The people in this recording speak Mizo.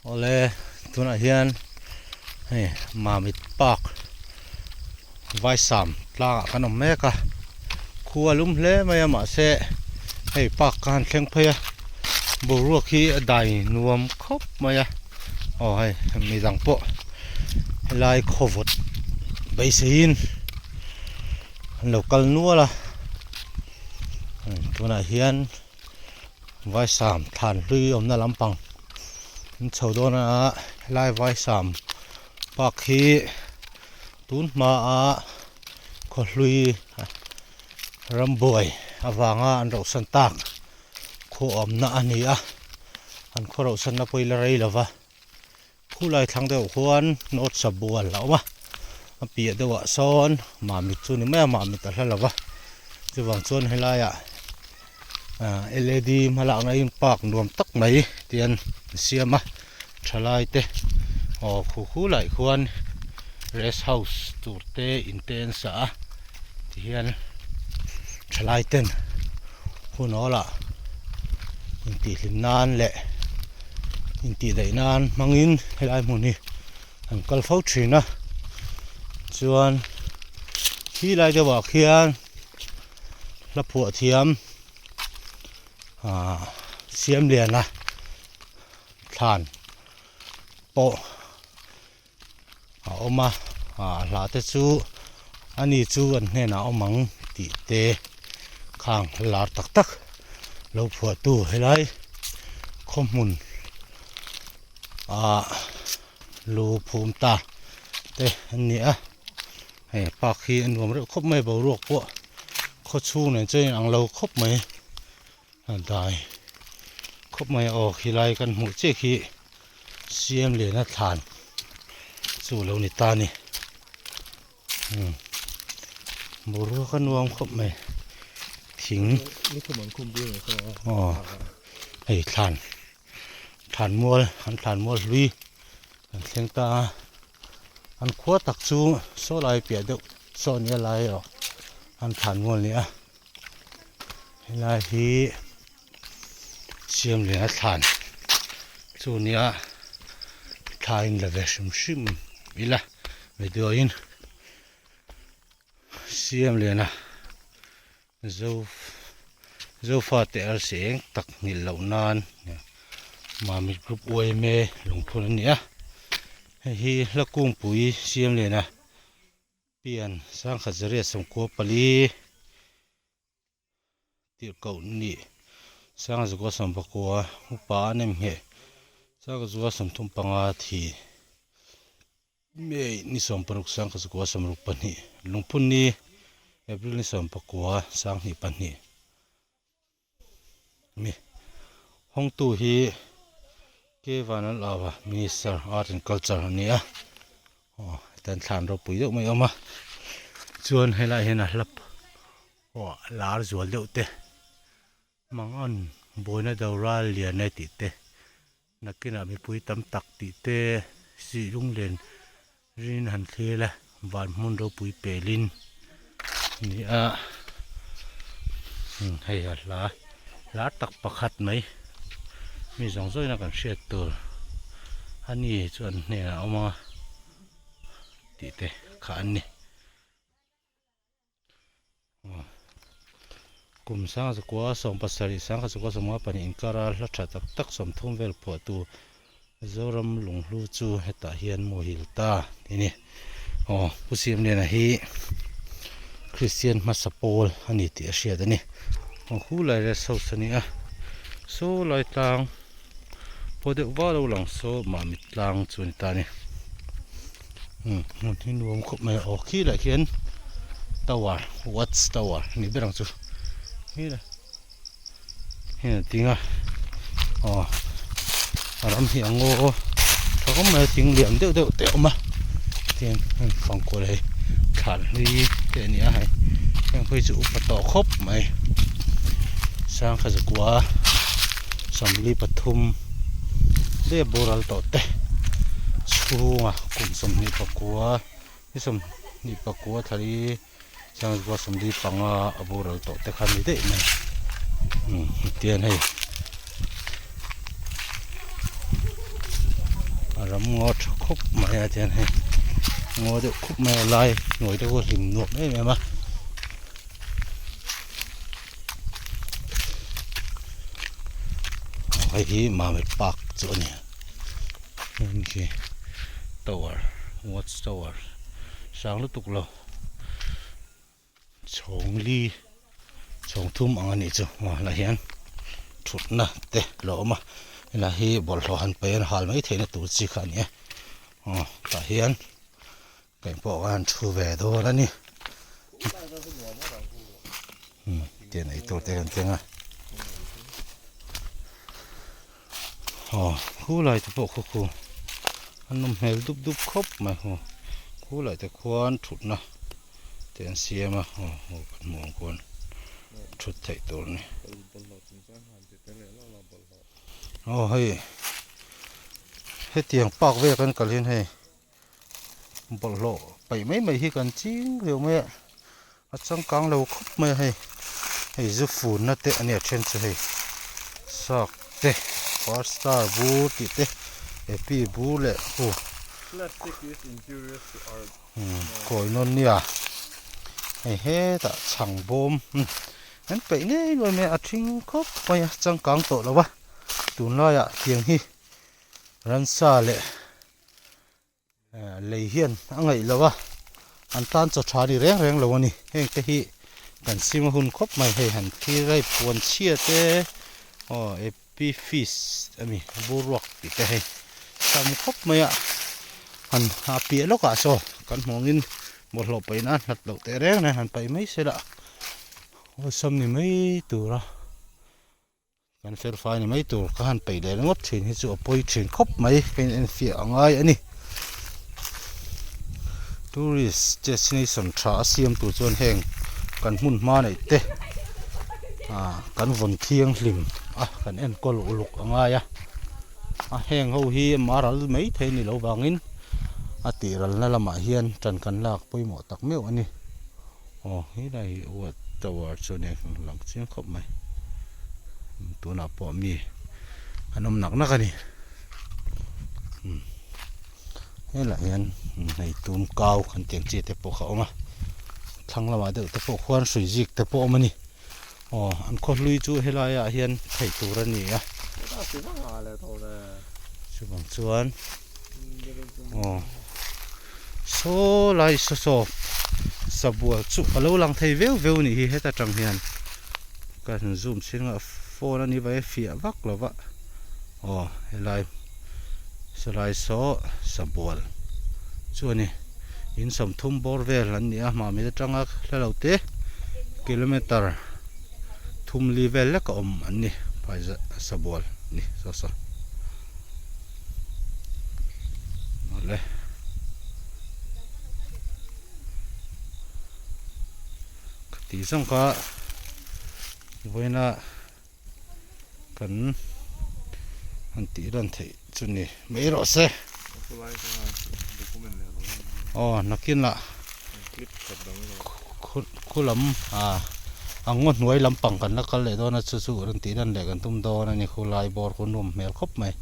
Awle tunah hian hei Mamit Park Vaisam tlangah kan awm mek a, khua a lum hle mai a mahse hei park ka han thleng phei a, boruak hi a dai nuam khawp mai a, aw hei midang pawh helai khawvawt beiseiin an lo kal nual a, tunah hian. Vaisam thlan hlui awmna lampang an chho dawn a helai Vaisam park hi tun hmaa khaw hlui rambuai avanga an rauhsan tak khaw awmna a ni a an khaw rauhsanna pawh hi la rei lova. Khulai thlang deuh khuan North Sabual a awm a, a piah deuhah sawn Mamit chu ni mai a, Mamit a hla lo va, chuvang chuan helaiah ah led hmalakna in park nuam tak mai tian an siam a, thalai te aw khu khulai khuan rest house tur te in te an sa a tihian thalai ten hun awlah intihhlim nan leh intihdaih nan hmangin helai hmun hi an kal fo thin a chuan khi lai deuh ah khian hla phuah thiam ahh Siamliana thlan pawh a awm a ah hla te chu ani chu an hnenah a awm ang tih te khang lar tak tak lo phuah tu helai khaw hmun ah lu phum ta te an ni a hei park hi a nuam reuh khawp mai boruak pawh khaw chhung nen chuan in ang lo khawp mai a dai khawp mai a aw khilai kan hmuh chiah khi siam lian a thlan chu lo ni ta a ni umm boruak a nuam khawp mai thing aw hei thlan thlan mual an thlan mual hlui kan thleng ta a an khua tak chu saw lai piah deuh saw nia lai erawh an thlan mual a ni a. Helai hi siam leh a thlan chu nia thla in la ve hrim hrim ila video in siam lian a zo zofa te arsi eng tak nghilh loh nan Mamit group yma lungphun a ni a hei hi hla kungpui siam lian a. Pian sangkhat zariat sawmkua pali tirhkoh nih sangha zakua sawmpakua upa a nem ngheh sangha zakua 35 thi May ni 60 sangha zakua 62 lungphun ni April ni 19 sanghnih pahnih mi hawngtu hi K Vanlalava Minister Art and Culture a ni a aw heta an thlan ropui deuh mai a awm a chuan helaiah hian a hlap aw a lar zual deuh te mangan buaina do ral lian e tih te nakinah mipui tam tak tih te sih lunglen rin han thlir ila van hmun ropui pelin a ni a hei a hla hla tak pakhat mai mi zawng zawngin a kan hriat tur a ni chuan hnenah a awm a tih te kha an ni. Kum sangzakua 17 sangzakua 52 inkara hla tha tak tak 30 vel phuahtu Zoram Lunghlu chu hetah hian muhil ta tih a ni. Aw Pu Siamliana hi Kristian hmasa pawl a ni tih a hriat a ni. Aw khu lai rest house a ni a, saw lai tlang pawh deuh vak lo lang saw Mamit tlang chu a ni ta a ni. Umm hmun hi nuam khawp mai a aw khi lah khian tower watch tower a nih ber ang chu khi lah hian a ding a aw a ram hi a ngaw tha khawp mai a thing lian deuh deuh te a awm a tin heng fangkual hei thlan hlui te a ni a hei heng phei chu upa tawh khawp mai sangha zakua 43 daih a boral tawh te chhunga kum 24 ni 24 thla sangzua 45 a boral tawh te kha a ni daih mai umm hetiang hei. A ram ngaw tha khup mai a tihian hei ngaw deuh khup mai a lai hnuai te pawh hlim nuam em em a. Aw hei hi Mamit park chu a ni heng khi tower watch tower sang lutuk lo. Chhawng li chhawng thum ang a nih chu aw helaiah hian thutna te a lo awm a helai hi bawlhhlawh han paih a hal mai theihna tur chi kha a ni a aw tah hian keih pawh khan an thu ve dawn a ni umm tiang ei tur te kan keng a aw khulai te pawh khaw khu a nawm hmel dup dup khawp mai aw khulai te khuan thutna. Te an siam a aw aw kan hmuh ang khuan thut theih tur a ni aw hei hetiang park vel kan kal hian hei bawlhhlawh paih mai mai hi kan ching riau mai a a changkang lo khawp mai a hei hei zu funna te a nia then chu hei shark te first star bur tih te happy bur leh hu Kawi nawn nia hei hetah chhang bawm an peih ngei ngei mai a thing khawp mai a changkang tawh lo va tunlaiah tiang hi ransa leh lei hian a ngaih lo a an tan chaw tha ni reng reng lo a ni heng te hi kan sim a hun khawp mai hei han thlir a hei puan chhia te aw Pi fish a mi boruak tih te hei tam khawp mai a han a piah lawk ah saw kan hmuh angin bawlhhlawh paih nan hlat loh teh reng reng han paih mai se lah awlsam ni mai tur a kan fel fai ni mai tur ka han paih leh ringawt thin hi chu a pawi thin khawp mai ka in enfiah a ngai a ni tourist destination tha a siam tur chuan heng kan hmun hma neih te. Ah kan vawn thianghlim a kan enkawl uluk a ngai a a heng ho hi a ral mai thei a ni lo vangin a tih ralna lamah hian tan kan lak pawimawh tak meuh a ni aw helai hi watch tower chu nia lang chiang khawp mai tunah pawh mi an awm nak nak a ni umm helaiah hian hei tum kau kan tih ang chi te pawh kha a awm a thlang lamah deuh te pawh khuan hrui zik te pawh a awm a ni. Aw an khaw hlui chu helai ah hian theih tur a ni a chuvang chuan aw saw lai saw saw sabual chu a lo lang thei veu veu a nih hi heta tang hian ka han zoom chhin a phone a ni vai a fiah vak lo va aw helai sawlai saw sabual chu a ni. In 30 bawr vel an ni a Mamit atanga hla lo te kilometer thum li vel lek a awm an ni phai sabual a ni saw saw awle khati zawng kha vawiina kan han tih lan theih chu ni mai rawh se aw nakinah khu lam ah a ngaw hnuai lampang kan la kal leh dawn a chu chu rawn tih lan leh kan tum dawn a ni khulai bawr khu nuam hmel khawp mai.